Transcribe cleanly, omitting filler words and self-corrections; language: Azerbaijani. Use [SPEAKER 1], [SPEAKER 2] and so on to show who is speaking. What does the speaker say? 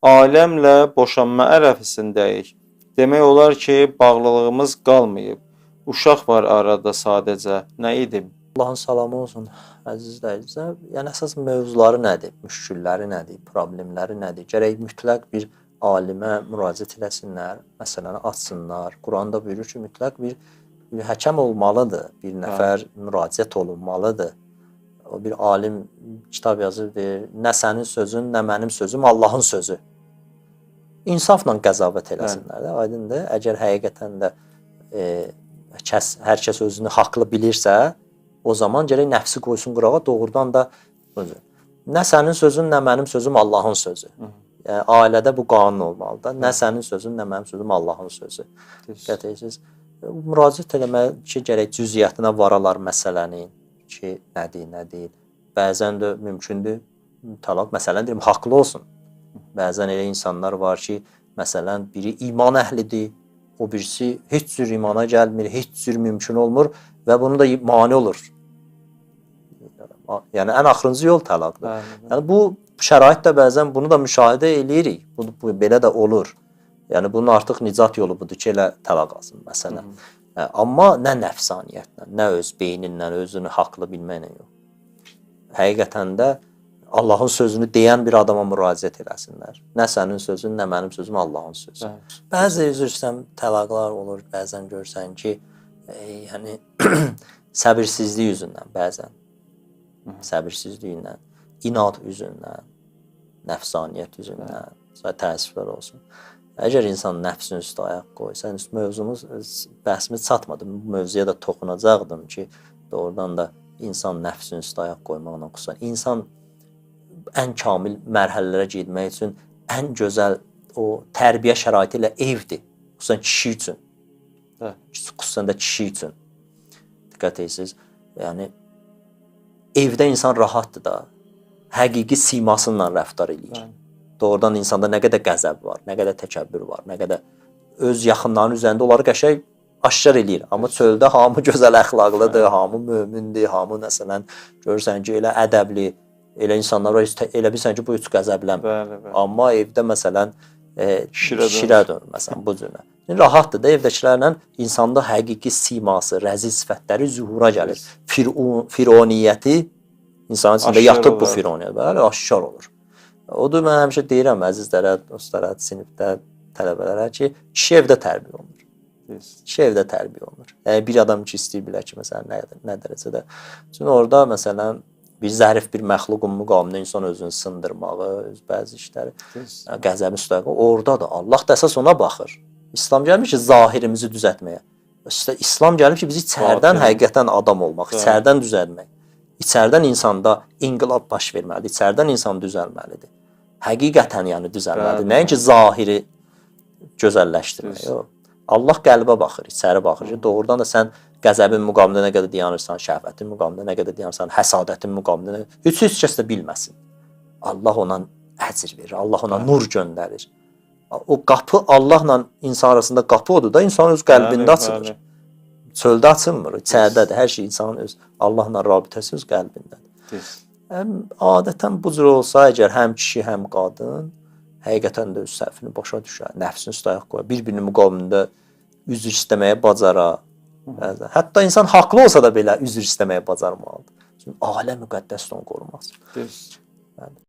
[SPEAKER 1] Ailəmlə boşanma ərəfəsindəyik. Demək olar ki, bağlılığımız qalmayıb. Uşaq var arada sadəcə. Nə edim?
[SPEAKER 2] Allahın salamı olsun əziz izləyicilər. Yəni əsas mövzuları nədir? Müşkülləri nədir? Problemləri nədir? Gərək mütləq bir alimə müraciət eləsinlər, məsələni açsınlar. Quranda buyurur ki, mütləq bir həkəm olmalıdır, bir nəfər müraciət olunmalıdır. O bir alim kitab yazır, deyir, nə sənin sözün, nə mənim sözüm, Allahın sözü. İnsafla qəzavət eləsinlər də, aydındır. Əgər həqiqətən də hər kəs özünü haqlı bilirsə, o zaman gərək nəfsi qoysun qırağa, doğrudan da özü. Nə sənin sözün, nə mənim sözüm, Allahın sözü. Yəni ailədə bu qanun olmalıdır. Nə sənin sözün, nə mənim sözüm, Allahın sözü. Diqqət edirsiniz. Müraciət eləmək ki, gərək cüziyyətinə varalar məsələnin ki, nədir, nə deyil. Bəzən də mümkündür təlaq, məsələn deyim, haqlı olsun. Bəzən elə insanlar var ki, məsələn, biri iman əhlidir, o birisi heç cür imana gəlmir, heç cür mümkün olmur və bunu da mane olur. Yəni ən axırıncı yol təlaqdır.
[SPEAKER 1] Bəli, bəli.
[SPEAKER 2] Yəni bu şəraitdə bəzən bunu da müşahidə eləyirik. Bu belə də olur. Yəni bunun artıq nicat yolu budur ki, elə təlaq alsın məsələn. Amma nə nəfsaniyyətlə, nə öz beyninlə, özünü haqlı bilməklə yox. Həqiqətən də Allahın sözünü deyən bir adama müraciət eləsinlər. Nə sənin sözün, nə mənim sözüm, Allahın sözü.
[SPEAKER 1] Bəli.
[SPEAKER 2] Bəzi üzr istəyirəm, təlaqlar olur, bəzən görsən ki, yəni səbirsizlik üzündən bəzən. Səbirsizliklə, inad üzündən, nəfsaniyyət üzündən, sonra təəssüflər olsun. Əgər insan nəfsinin üstə ayaq qoysa, henüz mövzumuz, bəhsimiz çatmadı. Bu mövzuya da toxunacaqdım ki, doğrudan da insan nəfsinin üstə ayaq qoymaqla, xüsusən insan ən kamil mərhələlərə getmək üçün ən gözəl o tərbiyə şəraiti ilə evdir. Xüsusən kişi üçün.
[SPEAKER 1] Bəli.
[SPEAKER 2] Xüsusən də kişi üçün. Diqqət edirsiniz. Yəni evdə insan rahatdır da. Həqiqi simasıyla rəftar eləyir.
[SPEAKER 1] Bəli.
[SPEAKER 2] Doğrudan insanda nə qədər qəzəb var, nə qədər təkəbbür var, nə qədər öz yaxınlarının üzərində onları qəşəng aşkar eləyir. Amma çöldə hamı gözəl əxlaqlıdır, hamı mömindir, hamı məsələn görürsən ki, elə ədəbli, elə insanlar var, elə bilirsən ki, bu heç qəzəblənmir.
[SPEAKER 1] Bəli, bəli.
[SPEAKER 2] Amma evdə məsələn
[SPEAKER 1] Şirə dönür.
[SPEAKER 2] şirə dönür məsələn bu cürə. Yəni rahatdır da evdəkilərlə insanda həqiqi siması, rəzil sifətləri zühura gəlir. Fironiyyəti insanın içində
[SPEAKER 1] Aşkar
[SPEAKER 2] yatıb bu
[SPEAKER 1] olur.
[SPEAKER 2] fironiyyət. Bəli, aşkar olur. Odur mən həmişə deyirəm əzizlərə, dostlara, sinifdə tələbələrə ki, kişi evdə tərbiyə olunur.
[SPEAKER 1] Düz.
[SPEAKER 2] Kişi evdə tərbiyə olunur. Yəni bir adam ki istəyir bilə ki, məsələn nə dərəcədə. Çünki orada məsələn bir zərif bir məxluqun müqamında insan özünü sındırmağı, öz bəzi işləri,
[SPEAKER 1] Düz.
[SPEAKER 2] qəzəbi üstə orada da Allah da əsas ona baxır. İslam gəlmir ki, zahirimizi düzəltməyə. İşte İslam gəlib ki, bizi içərdən
[SPEAKER 1] Batini.
[SPEAKER 2] həqiqətən adam olmaq,
[SPEAKER 1] Bəli.
[SPEAKER 2] içərdən düzəltmək. İçərdən insanda inqilab baş verməlidir, içərdən insan düzəlməlidir. Həqiqətən yəni düzəlməlidir.
[SPEAKER 1] Bəli.
[SPEAKER 2] Nəinki zahiri gözəlləşdirmək.
[SPEAKER 1] Düz.
[SPEAKER 2] Yox. Allah qəlbə baxır, içəri baxır ki, doğrudan da sən qəzəbin müqamında nə qədər dayanırsan, şəhvətin müqamında nə qədər dayanırsan, həsadətin müqamında nə... Heç kəs də bilməsin. Allah ona əcr verir, Allah ona nur göndərir. O qapı Allahla insan arasında qapı odur da, insan öz qəlbində
[SPEAKER 1] Bəli,
[SPEAKER 2] açılır.
[SPEAKER 1] bəli.
[SPEAKER 2] Çöldə açılmır, içəridədir. Hər şey insanın öz Allahla rabitəsi öz qəlbindədir.
[SPEAKER 1] Düz.
[SPEAKER 2] Həm adətən bu cür olsa, əgər həm kişi, həm qadın həqiqətən də öz səhvini başa düşər, nəfsini üstə ayaq qoyar, bir-birinin müqabilində üzr istəməyə bacara. Bəzən. Hətta insan haqlı olsa da belə üzr istəməyə bacarmalıdır. Çünki ailə müqəddəsdir, onu qorumaq.
[SPEAKER 1] Düz.
[SPEAKER 2] Bəli.